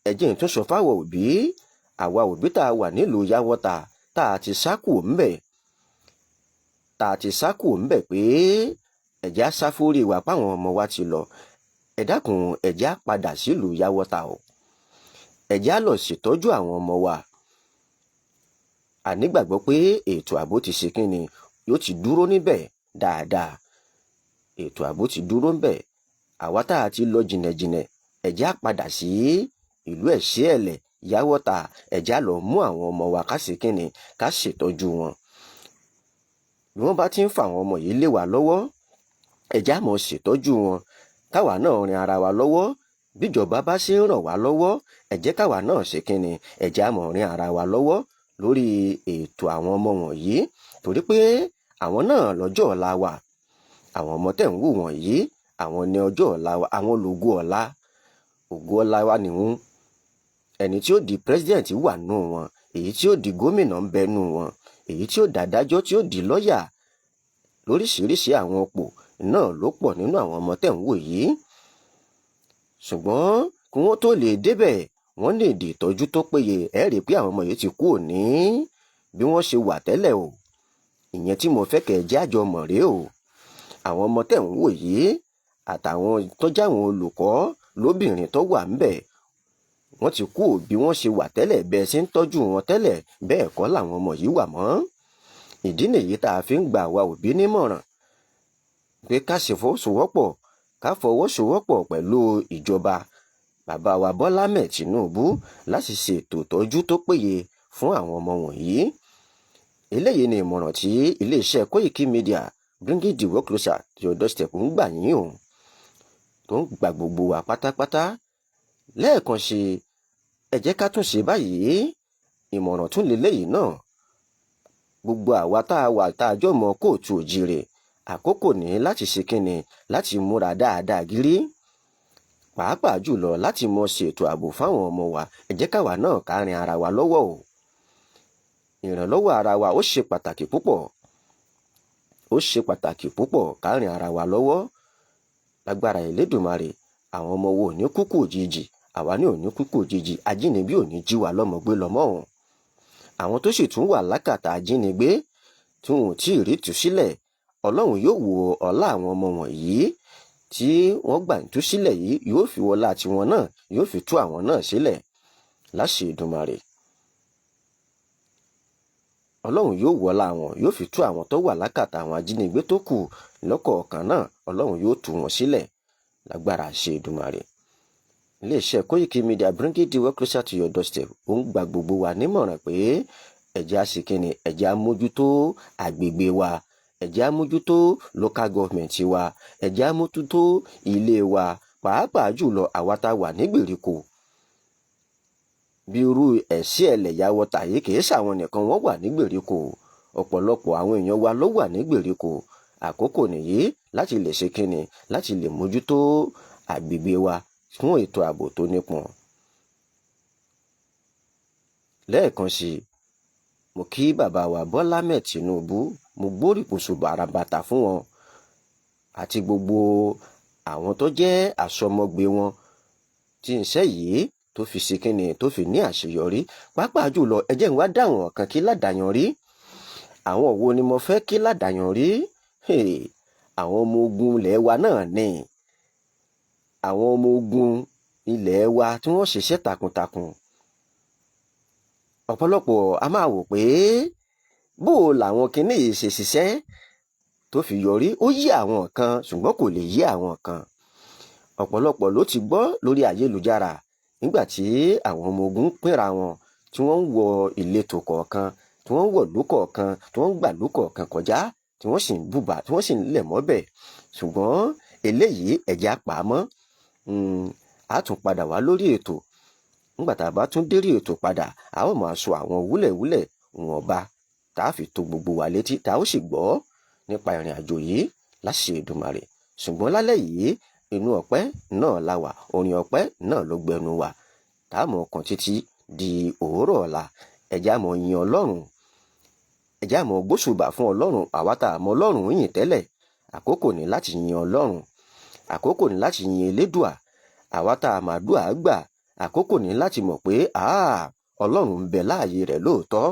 ẹ jẹ́ n tún sọ fáwọn òbí, àwa òbí tá a wà nílùú Yáwọ́ta, tá a ti sá kúrò ńbẹ̀, tá a ti sá kúrò ńbẹ̀, pé ẹ jẹ́ á sá fórí wa páwọn ọmọ wa ti lọ. Ẹ dákun, ẹ jẹ́ á padà sílùú Yáwọ́ta o, ẹ jẹ́ á lọ ṣètọ́jú àwọn ọmọ wa. A nígbàgbọ́ pé ètò ààbò ti ṣe kínni, yóò ti dúró níbẹ̀ dáadáa. Ètò ààbò ti dúró níbẹ̀. Àwa tá a ti lọ jìnnàjìnnà, ẹ jẹ́ á padà sí ìlú Ẹ̀sí Ẹ̀lẹ̀ Yàwọ́ta. Ẹ jẹ́ á lọ mú àwọn ọmọ wa, ká ṣe kínni, ká ṣètọ́jú wọn. Bí wọ́n bá ti ń fa àwọn ọmọ yìí lé wa lọ́wọ́, ẹ jẹ́ á mọ̀ ṣètọ́jú wọn, káwa náà rin ara wa lọ́wọ́. Bíjọba bá ṣe ń ràn wá lọ́wọ́, ẹ jẹ́ káwa náà ṣe kínni, ẹ jẹ́ á mọ̀ rin ara wa lọ́wọ́ lórí ètò àwọn ọmọ wọ̀nyí, torí pé àwọn náà lọ́jọ́ ọ̀la wa. Àwọn ọmọ tẹ̀ ń wò wọ̀nyí, àwọn ní ọjọ́ ọ̀la wa, àwọn lògo ọ̀la. Ògo ọ̀la wa nìhun. Ẹni tí ó di president wà nù wọn, èyí tí ó di gómìnà ń bẹ nù wọn, èyí tí ó dàdájọ́, tí ó di lọ́ọ̀yà, lóríṣiríṣi àwọn òpò náà ló pọ̀ nínú àwọn ọmọ tẹ̀ ń wò yìí. Ṣùgbọ́n kí wọ́n tó lè débẹ̀, wọ́n lè di ìtọ́jú tó péye. Ẹ rí i pé àwọn ọmọ yìí ti kú òní bí wọ́n ṣe wà tẹ́lẹ̀ o. Ìyẹn tí mo fẹ́ kẹ́ ẹ jẹ́ àjọ mọ̀ rèé o. Àwọn ọmọ tẹ̀ ń wò yìí àtàwọn tó jáwọn olùkọ́ lóbìnrin tó wà ńbẹ̀, wọ́n ti kú bí wọ́n ṣe wà tẹ́lẹ̀. Bẹ́ẹ̀ ṣe ń tọ́jú wọn tẹ́lẹ̀, bẹ́ẹ̀ kọ́ làwọn ọmọ yìí wà mọ́. Ìdí nìyí tá a fi ń gbà àwa òbí nímọ̀ràn pé ká ṣe fọwọ́sowọ́pọ̀, ká fọwọ́sowọ́pọ̀ pẹ̀lú ìjọba bàbá wa Bọ́lá Ahmed Tinubu láti ṣètò ìtọ́jú tó péye fún àwọn ọmọ wọ̀nyí. Eléyìí ni ìmọ̀ràn tí iléeṣẹ́ Koiki Media, bringing the world closer to your doorstep, ń gbà yín o, tó ń gba gbogbo wa pátápátá. Lẹ́ẹ̀kan ṣe, ẹ jẹ́ ká tún ṣe báyìí. Ìmọ̀ràn tún leléyìí náà. Gbogbo àwa tá a wà tá a jọ mọ káàárọ̀ oòjíire, àkókò ní láti ṣe kínni, láti múra dáadáa gírí, pàápàá jùlọ láti mọ ṣètò ààbò fáwọn ọmọ wa. Ẹ jẹ́ káwa náà ká rin ara wa lọ́wọ́ o. Ìrànlọ́wọ́ ara wa, ó ṣe pàtàkì púpọ̀, ó ṣe pàtàkì púpọ̀ ká rin ara wa lọ́wọ́. Lágbára Elédùmarè, àwọn ọmọ wo ò ní kúkú òjijì, àwa ní ò ní kúkú òjijì, ajínigbé ò ní jí wa lọ́mọ gbé lọ́mọ́ o. Àwọn tó sì tún wà lákàtà ajínigbé tí wọn ò tí ì rí ìtúsílẹ̀, Ọlọ́run yóò wo ọlá àwọn ọmọ wọ̀nyí tí wọ́n gbà ìtúsílẹ̀ yìí, yóò fi wọlá tiwọn náà, yóò fi tú àwọn náà sílẹ̀ láṣẹ Èdùmàrè. Ọlọ́run yóò wọlá wọn, yóò fi tú àwọn tó wà lákàtà àwọn ajínigbé tó kù lọ́kọ̀ọ̀kan náà. Ọlọ́run yóò tú wọn sílẹ̀ lágbára àṣẹ Èdùmàrè. Iléeṣẹ́ Koiki Media, bringing the world closer to your doorstep, ó ń gba gbogbo wa nímọ̀ràn pé ẹ jẹ́ á ṣe kínni, ẹ jẹ́ á mójútó àgbègbè wa, ẹ jẹ́ á mójútó local government wa, ẹ jẹ́ á mójútó ilé wa, pàápàá jùlọ àwa tá a wà ní gbèríko bí irú Ẹ̀sí Ẹ̀lẹ̀ Yàwọ́ta yìí. Kì í ṣàwọn nìkan wọ́n wà ní gbèríko, ọ̀pọ̀lọpọ̀ àwọn èèyàn wa ló wà ní gbèríko. Àkókò nìyí láti lè ṣe kínni, láti lè mójútó àgbègbè wa fún ètò ààbò tó nípọn. Lẹ́ẹ̀kan sí i, mo kí bàbá wa Bọ́lá Ahmed Tinubu, mo gbóríyìn bàràbàtà fún wọn àti gbogbo àwọn tó jẹ́ àsọmọgbé wọn tí iṣẹ́ yìí tó fi ṣe kínni, tó fi ní àṣeyọrí. Pàápàá jùlọ, ẹ jẹ́ n wá dá àwọn kan kí ládàáyanrí. Àwọn wo ni mo fẹ́ kí ládàáyanrí? Àwọn ọmọ ogun ilẹ̀ wa náà ni, àwọn ọmọ ogun ilẹ̀ wa tí wọ́n ṣiṣẹ́ takuntakun. Ọ̀pọ̀lọpọ̀ a máa wò pé bó o làwọn kinní yìí ṣe ṣiṣẹ́ tó fi yọrí. Ó yí àwọn kan, ṣùgbọ́n kò lè yí àwọn kan. Ọ̀pọ̀lọpọ̀ ló ti gbọ́ lórí ayélujára nígbà tí àwọn ọmọ ogun ń pínra wọn, tí wọ́n ń wọ ìletò kọ̀ọ̀kan, tí wọ́n ń wọ̀lú kọ̀ọ̀kan, tí wọ́n ń gbàlú kọ̀ọ̀kan kọjá, tí wọ́n sì ń bùbà, tí wọ́n sì ń lẹ̀ mọ́bẹ̀. Ṣùgbọ́n eléyìí, ẹ̀jẹ̀ á pa á mọ́, á tún padà wá lórí ètò. Nígbà tá a bá tún dérí ètò padà, a ó máa sọ àwọn wúlẹ̀wúlẹ̀ ìwọ̀nba tá a fi tó gbogbo wa létí, tá a ó sì gbọ́ nípa ìrìn àjò yìí láṣẹ Èdùmàrè. Ṣùgbọ́n lálẹ́ yìí, inú ọpẹ́ náà la wà, orin ọpẹ́ náà ló gbẹnu wa tá a mọ̀ kàn títí di òwúrọ̀ ọ̀la. Ẹ jẹ́ á mọ̀ yin Ọlọ́run, ẹ jẹ́ á mọ̀ gbóṣùbà fún Ọlọ́run. Àwa tá a mọ̀ Ọlọ́run yìn tẹ́lẹ̀, àkókò ní láti yin Ọlọ́run, àkókò ní láti yin Elédùà. Àwa tá a máa dùà gbà, àkókò ní láti mọ̀ pé Ọlọ́run ń bẹ láàyè rẹ̀ lóòótọ́.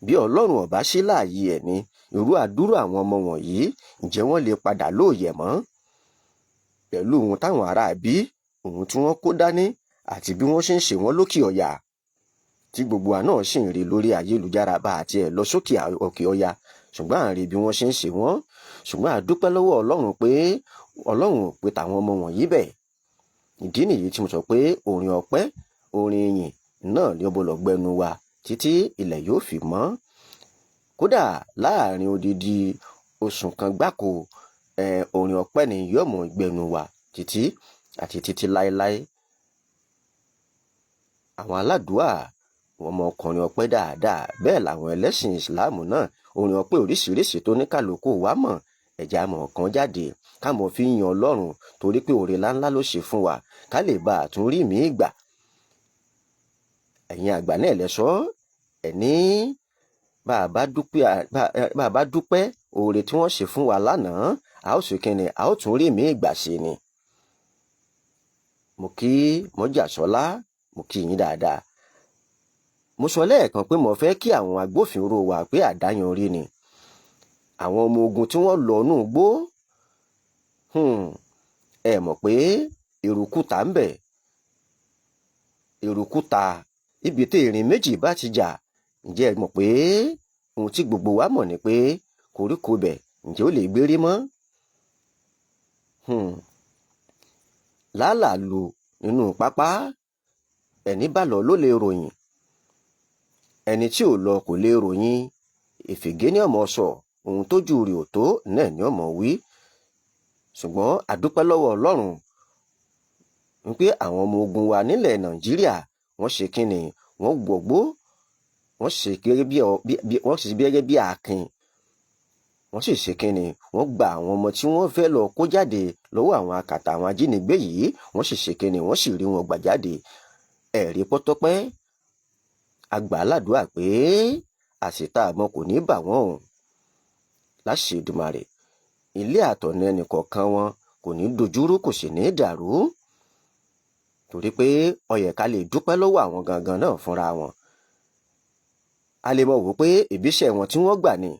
Bí Ọlọ́run ọ̀bá sí láàyè ẹ̀ ní irú àdúrà àwọn ọmọ wọ̀nyí, ǹjẹ́ wọ́n lè padà lóòyẹ̀ mọ́ pẹ̀lú ohun táwọn ará bí ohun tí wọ́n kó dání àti bí wọ́n ṣe ń ṣe wọ́n lókè ọ̀yà tí Tí gbogbo wa náà sì ń rí lórí ayélujára bá àti ẹ̀ lọ sókè òkè ọya, ṣùgbọ́n à ń rí bí wọ́n ṣe ń ṣe wọ́n. Ṣùgbọ́n a dúpẹ́ lọ́wọ́ Ọlọ́run pé Ọlọ́run ò pé tàwọn ọmọ wọ̀nyí bẹ́ẹ̀. Ìdí nìyí tí mo sọ pé orin ọpẹ́, orin ìyìn náà ni ó gbọ́dọ̀ gbẹnu wa títí ilẹ̀ yóò fi mọ́. Kódà láàrin odidi oṣù kan gbáko, orin ọpẹ́ ni yóò mọ̀ gbẹnu wa títí àti títí láéláé. Àwọn aládùúà wọn mọ ọkùnrin ọpẹ́ dáadáa, bẹ́ẹ̀ làwọn ẹlẹ́sìn ìsìláàmù náà, orin ọpẹ́ oríṣiríṣi tó ní kálukú wa mọ̀, ẹ̀já mọ̀ kan jáde ká mọ̀ fi yan Ọlọ́run, torí pé oore ńláńlá ló ṣe fún wa, ká lè bá àtún rí mi gbà. Ẹ̀yin àgbà náà lẹ sọ ẹ̀ ní bá a bá dúpẹ́ oore tí wọ́n ṣe fún wa lánàá, a ó sì kíni, a ó tún rí mi gbà ṣe ni. Mo kí Mọ́jàsọ́lá, mo kí yín dáadáa. Mo sọ lẹ́ẹ̀kan pé mo fẹ́ kí àwọn agbófinró wa pé àdáyanrí ni àwọn ọmọ ogun tí wọ́n lọ inú igbó. Ẹ mọ̀ pé eruku ta ń bẹ̀, eruku ta ibi tí erin méjì bá ti jà. Ǹjẹ́ ẹ mọ̀ pé ohun tí gbogbo wa mọ̀ ni pé koríko bẹ̀ ǹjẹ́ ó lè gbérí mọ́? Lálàlù nínú pápá, ẹni bá lọ ló lè ròyìn, ẹni tí ò lọ kò lè ròyìn. Ìfìgé ní ọmọ sọ ohun tójú rẹ̀ ò tó náà ní ọmọ wí. Ṣùgbọ́n a dúpẹ́ lọ́wọ́ Ọlọ́run wípé àwọn ọmọ ogun wa nílẹ̀ Nàìjíríà wọ́n ṣe kínni, wọ́n gbọ̀gbó, wọ́n ṣe gẹ́gẹ́ bí akin, wọ́n sì ṣe kínni, wọ́n gba àwọn ọmọ tí wọ́n fẹ́ lọ kó jáde lọ́wọ́ àwọn akàtà àwọn ajínigbé yìí, wọ́n sì ṣe kínni, wọ́n sì rí wọn gbà jáde. Ẹ̀rí pọ́tọ́pẹ́ àgbà aládùúà pé àṣetá àmọ́ kò ní bà wọ́n o. Láṣẹ Èdùmàrè, ilé àtọ̀nà ẹnìkọ̀ọ̀kan wọn kò ní dojúrú, kò sì ní dàrú, torí pé ó yẹ ká lè dúpẹ́ lọ́wọ́ àwọn gangan náà fúnra wọn. A lè mọ̀ wò pé ìbísẹ̀ wọn tí wọ́n gbà ni,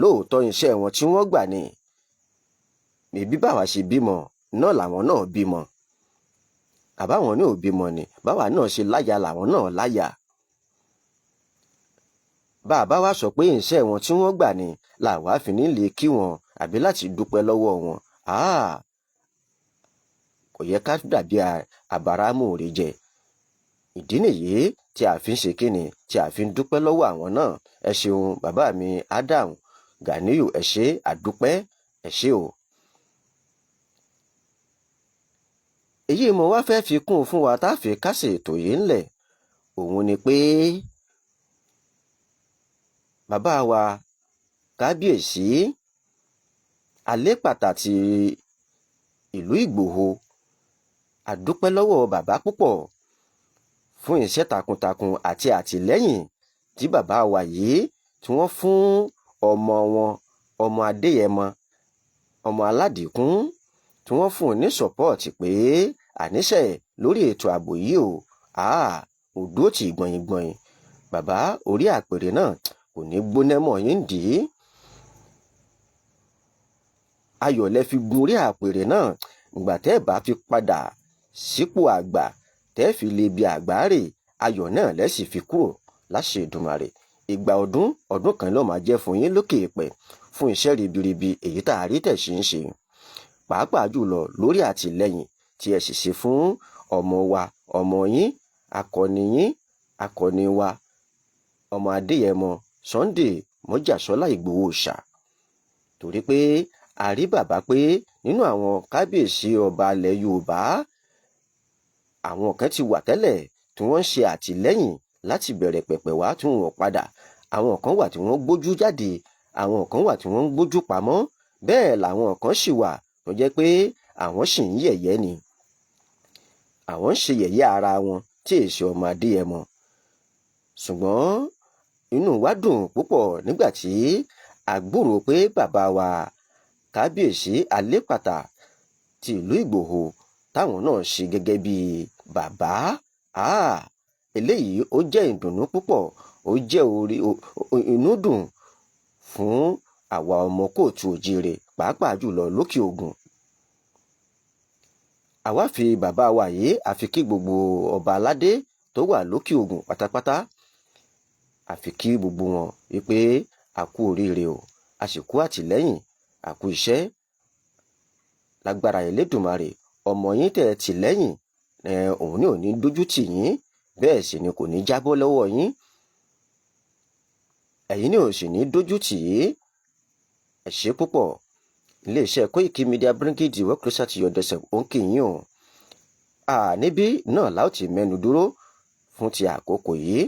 lóòótọ́ iṣẹ́ wọn tí wọ́n gbà ni, ìbí báwa ṣe bímọ náà làwọn náà bímọ, àbáwọn náà ò bímọ ni, báwa náà ṣe láya làwọn náà láya. Bàbá wa sọ pé iṣẹ́ wọn tí wọ́n gbà ni làwa fi ní lè kí wọn àbí láti dúpẹ́ lọ́wọ́ wọn. Kò yẹ ká dàbí àbáramóore jẹ. Ìdí nìyí tí a fi ń ṣe kíni, tí a fi ń dúpẹ́ lọ́wọ́ àwọn náà. Ẹ ṣeun bàbá mi Adam Ganiyu, ẹ ṣé, àdúpẹ́, ẹ ṣé o. Èyí mo wá fẹ́ fi kún fún wa tá a fi kásẹ̀ ètò yìí ńlẹ̀, òun ni pé bàbá wa kábíyèsí Alẹ́pàtà ti ìlú Ìgbòho, àdúpẹ́ lọ́wọ́ bàbá púpọ̀ fún iṣẹ́ takuntakun àti àtìlẹ́yìn tí bàbá wa yìí tí wọ́n fún ọmọ wọn, ọmọ Adéyẹmọ, ọmọ Aládìkún, tí wọ́n fún un ní sọ́pọ́ọ̀tì pé àníṣe lórí ètò ààbò yìí o, òdó ti gbọ̀nyìngbọ̀nyìn. Bàbá orí àpèrè náà kò ní gbóná mọ́ yín dì í. Ayọ̀ lẹ fi gun orí àpèrè náà, ìgbà tẹ́ ẹ bá fi padà sípò àgbà tẹ́ ẹ fi lè bi àgbà rè, ayọ̀ náà lẹ sì fi kúrò láṣẹ Èdùmàrè. Ìgbà ọdún ọdún kan ló máa jẹ́ fún yín lókè èpẹ̀ fún iṣẹ́ ribiribi èyí tá a rí tẹ̀ ṣe ń ṣe, pàápàá jùlọ lórí àtìlẹ́yìn tí ẹ sì ṣe fún ọmọ wa, ọmọ yín, akọni yín, akọni wa, ọmọ Adéyẹmọ Sunday Mọ́jàsọ́lá Ìgbòho Òòṣà. Torí pé a rí bàbá pé nínú àwọn kábíyèsí ọba ilẹ̀ Yorùbá, àwọn kan ti wà tẹ́lẹ̀ tí wọ́n ń ṣe àtìlẹ́yìn láti bẹ̀rẹ̀ pẹ̀pẹ̀ wá tí wọ́n padà. Àwọn kan wà tí wọ́n gbójú jáde, àwọn kan wà tí wọ́n ń gbójú pamọ́, bẹ́ẹ̀ làwọn kan sì wà tó jẹ́ pé àwọn sì ń yẹ̀yẹ́ ni. Àwọn ń ṣe yẹ̀yẹ́ ara wọn tí èsì ọmọ Adéyẹmọ. Ṣùgbọ́n inú wa dùn púpọ̀ nígbà tí a gbúròó pé bàbá wa kábíyèsí Alẹ́pàtà ti ìlú Ìgbòho táwọn náà ṣe gẹ́gẹ́ bí bàbá. Eléyìí ó jẹ́ ìdùnnú púpọ̀, ó jẹ́ orí inú dùn fún àwa ọmọ kóòtù òjíire, pàápàá jùlọ lókè Ògùn. Àwa fi bàbá wa yìí àfi kí gbogbo ọba aládé tó wà lókè Ògùn pátápátá, àfi kí gbogbo wọn wípé a kú oríire o, a sì kú àtìlẹ́yìn, a kú iṣẹ́. Lágbára Elédùmarè, ọmọ yín tẹ̀ tì lẹ́yìn, òun ní ò ní dójú tì yín, bẹ́ẹ̀ sì ni kò ní jábọ́ lọ́wọ́ yín, ẹ̀yin ní ò sì ní dójú tì í. Ẹ ṣé púpọ̀. Iléeṣẹ́ Koiki Media, bringing the world closer to your doorstep, ó ń kí yín o. Níbí náà la ó ti mẹ́nu dúró fún ti àkókò yìí.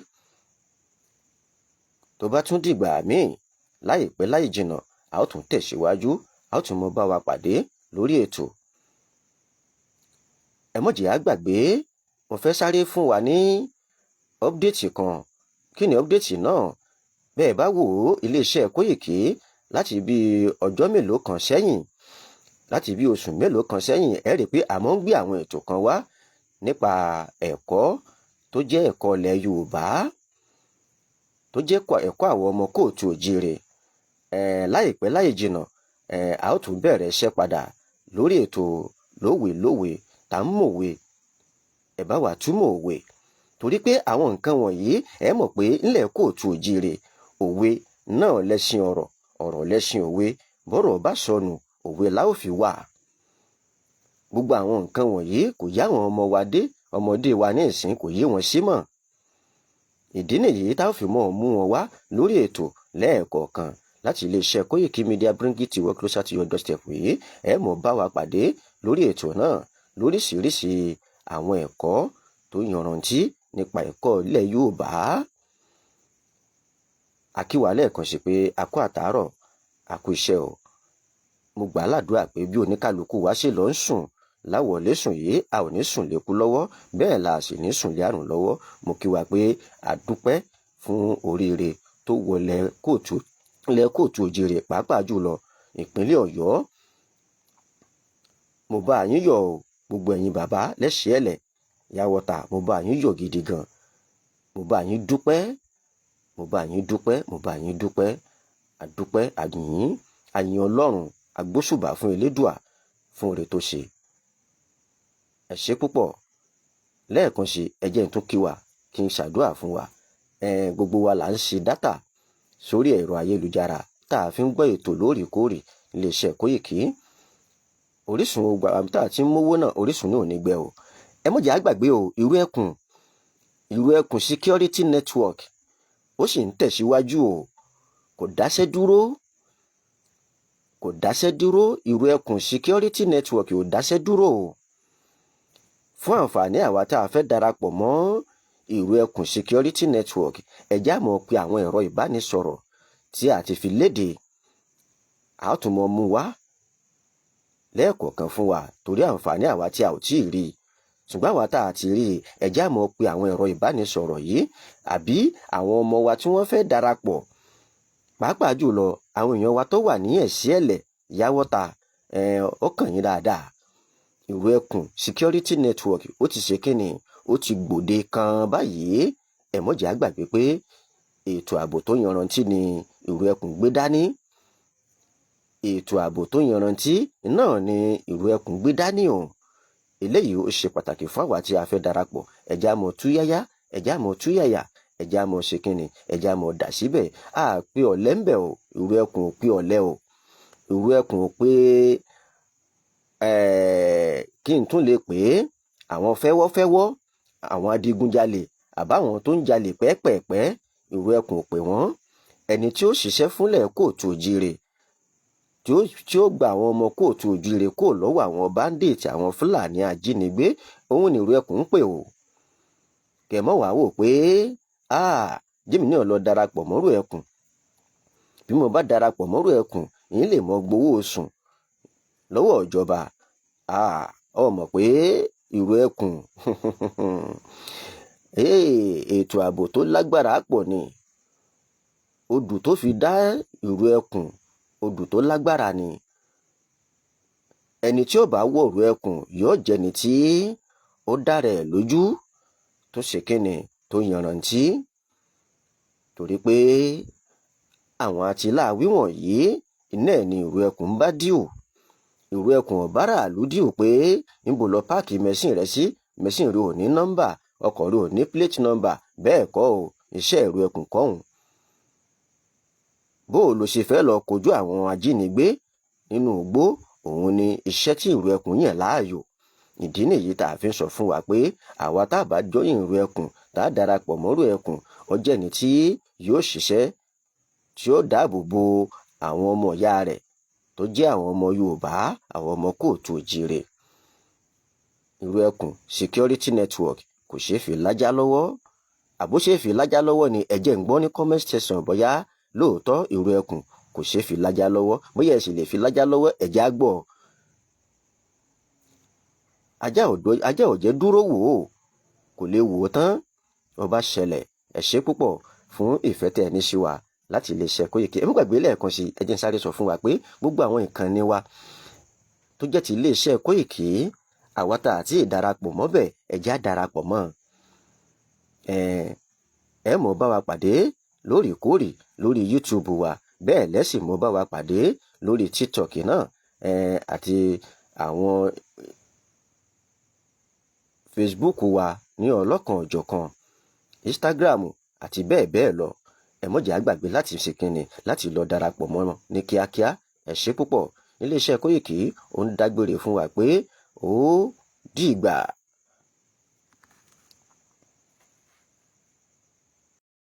Tó bá tún dìgbà míì, láìpẹ́ láì jìnnà, a ó tún tẹ̀síwájú, a ó tún mọ bá wa pàdé lórí ètò. Ẹ mọ̀jẹ̀ á gbàgbé, mo fẹ́ sáré fún wa ní update kan. Kí ni update náà? Bẹ́ẹ̀ bá wò ó, iléeṣẹ́ Kóìkì, láti bí ọjọ́ mélòó kan sẹ́yìn, láti bí oṣù mélòó kan sẹ́yìn, ẹ rí i pé àmọ́ ń gbé àwọn ètò kan wá nípa ẹ̀kọ́ tó jẹ́ ẹ̀kọ́ ilẹ̀ Yorùbá, tó jẹ́ ẹ̀kọ́ àwọn ọmọ káàárọ̀ oòjíire. Láìpẹ́ láì jìnnà, a ó tún bẹ̀rẹ̀ iṣẹ́ padà lórí ètò lówelówe tá ń mòwe. Ẹ bá wa túmọ̀ òwe, torí pé àwọn nǹkan wọ̀nyí, ẹ mọ̀ pé ńlẹ̀ káàárọ̀ oòjíire, òwe náà lẹ́ṣin ọ̀rọ̀, ọ̀rọ̀ lẹ́ṣin òwe. Bọ́rọ̀ bá sọnù, òwe la ó fi wà. Gbogbo àwọn nǹkan wọ̀nyí kò yá àwọn ọmọ wa dé, ọmọdé wa ní ìsìn kò yé wọn sí mọ́. Ìdí nìyí tá a fi mọ́ ọ mú wọn wá lórí ètò lẹ́ẹ̀kọ̀ọ̀kan láti iléeṣẹ́ Koiki Media, bringing the world closer to your doorstep yìí. Ẹ mọ̀ bá wa pàdé lórí ètò náà lóríṣiríṣi àwọn ẹ̀kọ́ tó yanrantí nípa ẹ̀kọ́ ilẹ̀ Yorùbá. Àkíwà lẹ́ẹ̀kan sí pé a kú àtàárọ̀, a kú iṣẹ́ o. Mo gbà á ládùúrà pé bí oníkálukú wa ṣe lọ ń sùn láwọlé sùn yìí, a ò ní sùn lékú lọ́wọ́, bẹ́ẹ̀ la sì ní sùn lé àrùn lọ́wọ́. Mo kí wa pé a dúpẹ́ fún oríire tó wọlé kóòtù ilẹ̀ káàárọ̀ oòjíire, pàápàá jùlọ ìpínlẹ̀ Ọ̀yọ́. Mo bá yín yọ̀ o, gbogbo ẹ̀yin bàbá lẹ́sẹ̀ẹ́lẹ̀ yàwọ̀ta, mo bá yín yọ̀ gidi gan. Mo bá yín dúpẹ́, mo bá yín dúpẹ́, mo bá yín dúpẹ́. Àdúpẹ́, àyìn àyìn Ọlọ́run, agbóṣùbà fún Elédùà fún oore tó ṣe. Ẹ ṣé púpọ̀. Lẹ́ẹ̀kan sí, ẹ jẹ́ n tún kí wa, kí n ṣàdúrà fún wa. Gbogbo wa là ń ṣe data sórí ẹ̀rọ ayélujára tá a fi ń gbọ́ ètò lóòrèkóòrè iléeṣẹ́ Kóìkì. Orísun ogbà tá a ti ń mówó náà, orísun náà ò ní gbẹ o. Ẹ mọ̀jẹ̀ á gbàgbé o, Ìrù Ẹkùn Security Network, ó sì ń tẹ̀síwájú o, kò dáṣẹ́ dúró, kò dáṣẹ́ dúró. Ìrù Ẹkùn Security Network ò dáṣẹ́ dúró o. Fún àǹfààní àwa tá a fẹ́ darapọ̀ mọ́ Ìrù Ẹkùn Security Network, ẹ já mọ̀ pé àwọn ẹ̀rọ ìbánisọ̀rọ̀ tí a ti fi léde, a ó tún mọ̀ mú wá lẹ́ẹ̀kọ̀ọ̀kan fún wa, torí àǹfààní àwa tí a ò tí ì rí i. Ṣùgbọ́n àwa tá a ti rí i, ẹ já mọ̀ pé àwọn ẹ̀rọ ìbánisọ̀rọ̀ yìí, àbí àwọn ọmọ wa tí wọ́n fẹ́ darapọ̀, pàápàá jùlọ àwọn èèyàn wa tó wà ní Ẹ̀sìẹ̀lẹ̀ Yàwọ́ta, ó kàn yín dáadáa. Ìrù Ẹkùn Security Network, ó ti ṣe kíni, ó ti gbòde kan báyìí. Ẹ mọ̀jẹ̀ á gbàgbé pé ètò ààbò tó yanrantí ni Ìrù Ẹkùn gbé dání. Ètò ààbò tó yanrantí náà ni Ìrù Ẹkùn gbé dání o. Eléyìí ó ṣe pàtàkì fún àwa tí a fẹ́ darapọ̀. Ẹ̀já mọ̀ túyáyá, ẹ̀já mọ̀ túyàyà, ẹ̀já mọ̀ ṣe kínni, ẹ̀já mọ̀ dà síbẹ̀. A pé ọ̀lẹ́ ń bẹ̀ o. Ìrù Ẹkùn ò pé ọ̀lẹ́ o. Ìrù Ẹkùn ò pé, kí n tún lè pè é, àwọn fẹ́wọ́fẹ́wọ́, àwọn adigunjalè, àbáwọn tó ń jalè pẹ́ẹ́pẹ́ẹ̀pẹ́, Ìrù Ẹkùn ò pè wọ́n. Ẹni tí ó ṣiṣẹ́ fúnlẹ̀ káàárọ̀ oòjíire, tí ó gba àwọn ọmọ káàárọ̀ oòjíire kó lọ́wọ́ àwọn bandit, àwọn Fúlàní ajínigbé, òun ni Ìrù Ẹkùn ń pè o. Kẹ̀mọ́ wàá wò pé jẹ́mi náà lọ darapọ̀ mọ́rù ẹkùn. Bí mo bá darapọ̀ mọ́rù ẹkùn, yín lè mọ gbowó oṣù lọ́wọ́ ìjọba. Ọ mọ̀ pé Ìrù Ẹkùn, ètò ààbò tó lágbára pọ̀ ni. Odù tó fi dá Ìrù Ẹkùn, odù tó lágbára ni. Ẹni tí ó bá wọ̀ Ìrù Ẹkùn yóò jẹ́ni tí ó dára ẹ̀ lójú, tó ṣe kíni, tó yanrantí, torí pé àwọn àtìláàwí wọ̀nyí iná ẹ̀ ní Ìrù Ẹkùn ń bá díò. Ìrù Ẹkùn ọ̀bára àlù díò pé níbo lọ park machine rẹ sí, machine rẹ ò ní nọ́mbà, Ọkọ̀ rẹ ò ní plate number. Bẹ́ẹ̀ kọ́ o, iṣẹ́ ìrù ẹkùn kọ́hùn. Bó o lo ṣe fẹ́ lọ kojú àwọn ajínigbé nínú igbó, òun ni iṣẹ́ tí ìrù ẹkùn yàn láàyò. Ìdí nìyí tá a fi ń sọ fún wa pé àwa tá a bá join ìrù ẹkùn, tá a darapọ̀ mọ́rù ẹkùn, ó jẹ́ ẹni tí yóò ṣiṣẹ́ tí ó dáàbò bo àwọn ọmọ ìyá rẹ̀ tó jẹ́ àwọn ọmọ Yorùbá, àwọn ọmọ káàárọ̀ oòjíire. Ìrù Ẹkùn Security Network kò ṣeé fi lájá lọ́wọ́. Àbó ṣeé fi lájá lọ́wọ́ ni? Ẹ jẹ́ ń gbọ́ ní comment section bóyá lóòótọ́ ìrù ẹkùn kò ṣeé fi lájá lọ́wọ́, bóyá ẹ sì lè fi lájá lọ́wọ́. Ẹ jẹ́ á gbọ́. Ajá ò jẹ́ dúró wò ó, kò lè wò ó tán. Ó bá ṣẹlẹ̀. Ẹ ṣé púpọ̀ fún ìfẹ́ tẹ́ ẹ ní sí wa láti iléeṣẹ́ Koiki. Ẹ má gbàgbé, lẹ́ẹ̀kan sí, ẹ jẹ́ n sáré sọ fún wa pé gbogbo àwọn ìkànnì wa tó jẹ́ ti iléeṣẹ́ Koiki, àwa tá àti ìdarapọ̀ mọ́bẹ̀, ẹ jẹ́ á darapọ̀ mọ́ ẹ. Ẹ mọ̀ bá wa pàdé lóòrèkóòrè lórí YouTube wa, bẹ́ẹ̀ lẹ́sìn mọ́ bá wa pàdé lórí TikTok náà àti àwọn Facebook wa ní ọlọ́kan òjọ̀kan, Instagram àti bẹ́ẹ̀ bẹ́ẹ̀ lọ. Ẹ má jẹ́ á gbàgbé láti ṣe kínni, láti lọ darapọ̀ mọ́ ní kíákíá. Ẹ ṣé púpọ̀. Iléeṣẹ́ Koiki ó ń dágbére fún wa pé ó dìgbà.